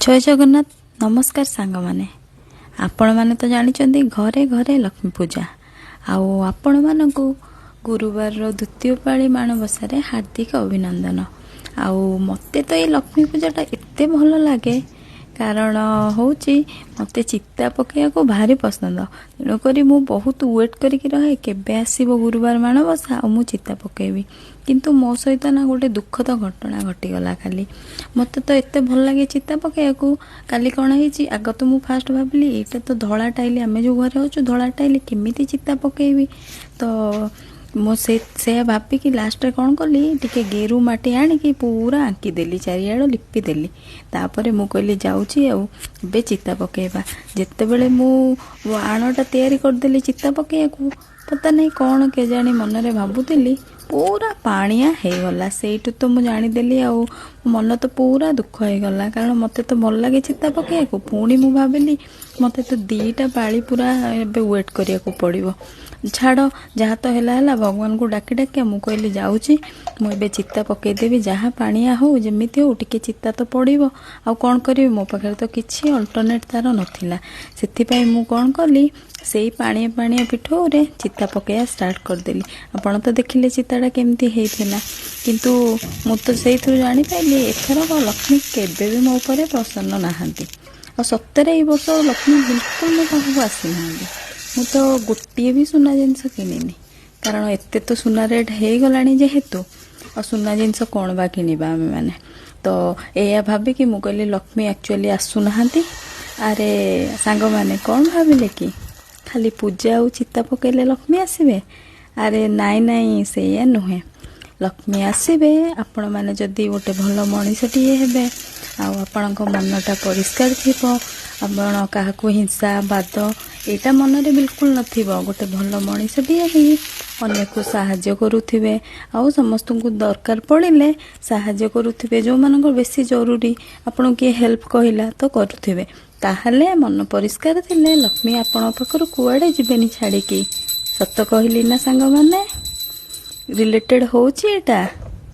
ଜୟ ଜଗନ୍ନାଥ। ନମସ୍କାର ସାଙ୍ଗମାନେ। ଆପଣମାନେ ତ ଜାଣିଛନ୍ତି ଘରେ ଘରେ ଲକ୍ଷ୍ମୀ ପୂଜା। ଆଉ ଆପଣମାନଙ୍କୁ ଗୁରୁବାରର ଦ୍ୱିତୀୟ ପାଳି ମାଣବସାରେ ହାର୍ଦ୍ଦିକ ଅଭିନନ୍ଦନ। ଆଉ ମୋତେ ତ ଏଇ ଲକ୍ଷ୍ମୀ ପୂଜାଟା ଏତେ ଭଲ ଲାଗେ, କାରଣ ହେଉଛି ମୋତେ ଚିତା ପକାଇବାକୁ ଭାରି ପସନ୍ଦ। ତେଣୁକରି ମୁଁ ବହୁତ ୱେଟ୍ କରିକି ରହେ କେବେ ଆସିବ ଗୁରୁବାର ମାଣବସା ଆଉ ମୁଁ ଚିତା ପକାଇବି। କିନ୍ତୁ ମୋ ସହିତ ନା ଗୋଟେ ଦୁଃଖଦ ଘଟଣା ଘଟିଗଲା କାଲି। ମୋତେ ତ ଏତେ ଭଲ ଲାଗେ ଚିତା ପକାଇବାକୁ। କାଲି କ'ଣ ହେଇଛି, ଆଗ ତ ମୁଁ ଫାଷ୍ଟ ଭାବିଲି ଏଇଟା ତ ଧଳା ଟାଇଲି, ଆମେ ଯେଉଁ ଘରେ ଅଛୁ ଧଳା ଟାଇଲି, କେମିତି ଚିତା ପକାଇବି। ତ ମୁଁ ସେୟା ଭାବିକି ଲାଷ୍ଟରେ କ'ଣ କଲି, ଟିକେ ଗେରୁ ମାଟି ଆଣିକି ପୁରା ଆଙ୍କିଦେଲି, ଚାରିଆଡ଼ୁ ଲିପିଦେଲି। ତାପରେ ମୁଁ କହିଲି ଯାଉଛି ଆଉ ଏବେ ଚିତା ପକାଇବା। ଯେତେବେଳେ ମୁଁ ଆଣଟା ତିଆରି କରିଦେଲି ଚିତା ପକାଇବାକୁ, ପତା ନାହିଁ କ'ଣ କେଜାଣି ମନରେ ଭାବୁଥିଲି, ପୁରା ପାଣିଆ ହେଇଗଲା। ସେଇଠୁ ତ ମୁଁ ଜାଣିଦେଲି ଆଉ ମନ ତ ପୁରା ଦୁଃଖ ହେଇଗଲା, କାରଣ ମୋତେ ତ ଭଲ ଲାଗେ ଚିତା ପକାଇବାକୁ। ପୁଣି ମୁଁ ଭାବିଲି ମୋତେ ତ 2ଟା ପାଳି ପୁରା ଏବେ ୱେଟ୍ କରିବାକୁ ପଡ଼ିବ। ଛାଡ଼, ଯାହା ତ ହେଲା ହେଲା, ଭଗବାନଙ୍କୁ ଡାକି ଡାକି ମୁଁ କହିଲି ଯାଉଛି ମୁଁ ଏବେ ଚିତା ପକାଇଦେବି, ଯାହା ପାଣିଆ ହଉ ଯେମିତି ହଉ ଟିକେ ଚିତା ତ ପଡ଼ିବ, ଆଉ କ'ଣ କରିବି, ମୋ ପାଖରେ ତ କିଛି ଅଲ୍ଟରନେଟ୍ ତାର ନଥିଲା। ସେଥିପାଇଁ ମୁଁ କ'ଣ କଲି, ସେଇ ପାଣିଆ ପାଣିଆ ପିଠଉରେ ଚିତା ପକାଇବା ଷ୍ଟାର୍ଟ କରିଦେଲି। ଆପଣ ତ ଦେଖିଲେ ଚିତାଟା କେମିତି ହେଇଥିଲା, କିନ୍ତୁ ମୁଁ ତ ସେଇଥିରୁ ଜାଣିପାରିଲି ଏଥରକ ଲକ୍ଷ୍ମୀ କେବେ ବି ମୋ ଉପରେ ପ୍ରସନ୍ନ ନାହାନ୍ତି। ଆଉ ସତରେ ଏଇ ବର୍ଷ ଲକ୍ଷ୍ମୀ ବିଲକୁଲ ମୋ ପାଖକୁ ଆସିନାହାନ୍ତି। ମୁଁ ତ ଗୋଟିଏ ବି ସୁନା ଜିନିଷ କିଣିନି, କାରଣ ଏତେ ତ ସୁନା ରେଟ୍ ହେଇଗଲାଣି ଯେହେତୁ, ଆଉ ସୁନା ଜିନିଷ କ'ଣ ବା କିଣିବା ଆମେମାନେ। ତ ଏଇଆ ଭାବିକି ମୁଁ କହିଲି ଲକ୍ଷ୍ମୀ ଆକ୍ଚୁଆଲି ଆସୁନାହାନ୍ତି। ଆରେ ସାଙ୍ଗମାନେ, କ'ଣ ଭାବିଲେ କି ଖାଲି ପୂଜା ଆଉ ଚିତା ପକାଇଲେ ଲକ୍ଷ୍ମୀ ଆସିବେ? ଆରେ ନାଇଁ ନାଇଁ, ସେଇଆ ନୁହେଁ। ଲକ୍ଷ୍ମୀ ଆସିବେ ଆପଣମାନେ ଯଦି ଗୋଟେ ଭଲ ମଣିଷଟିଏ ହେବେ, ଆଉ ଆପଣଙ୍କ ମନଟା ପରିଷ୍କାର ଥିବ, ଆପଣ କାହାକୁ ହିଂସା ବାଦ ଏଇଟା ମନରେ ବିଲକୁଲ ନଥିବ, ଗୋଟେ ଭଲ ମଣିଷଟିଏ ହେଇ ଅନ୍ୟକୁ ସାହାଯ୍ୟ କରୁଥିବେ, ଆଉ ସମସ୍ତଙ୍କୁ ଦରକାର ପଡ଼ିଲେ ସାହାଯ୍ୟ କରୁଥିବେ, ଯେଉଁମାନଙ୍କର ବେଶୀ ଜରୁରୀ ଆପଣଙ୍କୁ କିଏ ହେଲ୍ପ କହିଲା ତ କରୁଥିବେ, ତାହେଲେ ମନ ପରିଷ୍କାର ଥିଲେ ଲକ୍ଷ୍ମୀ ଆପଣଙ୍କ ପାଖରୁ କୁଆଡ଼େ ଯିବେନି ଛାଡ଼ିକି। ସତ କହିଲି ନା ସାଙ୍ଗମାନେ? ରିଲେଟେଡ଼ ହେଉଛି ଏଇଟା।